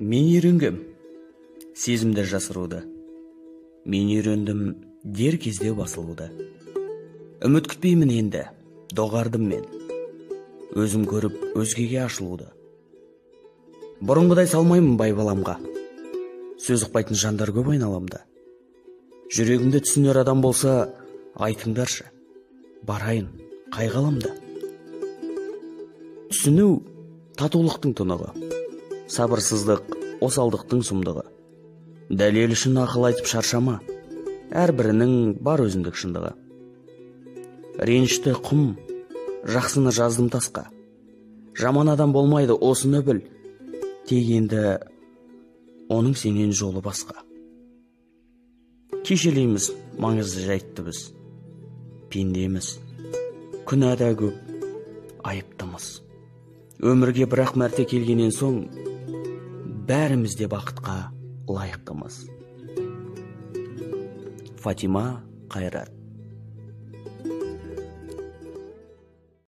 Мен үйренгем сезімді жасыруды. Мен үйрендім дер кезде басылуды. Үміт күтпеймін енді, доғардым мен. Өзім көріп өзгеге ашылуды. Бұрынғыдай салмаймын байбаламға. Сөз ұқпайтын жандар көп айналамда. Жүрегімді түсінер адам болса, айтыңдаршы. Барайын, қай ғаламда. Түсіну татулықтың тұнығы. Сабырсыздық, осалдықтың сұмдығы. Дәлел үшін ақыл айтып шаршама. Әрбірінің бар өзіндік шындығы. Ренішті құм, жақсыны жаздым тасқа. Жаман адам болмайды, осыны біл. Тек енді оның сенен жолы басқа. Кешелейміз маңызды жайтты біз. Пендеміз. Күнә да көп, айыптымыз. Өмірге бір-ақ мәрте келгеннен соң бәріміз де бақытқа лайықтымыз. Фатима Қайрат.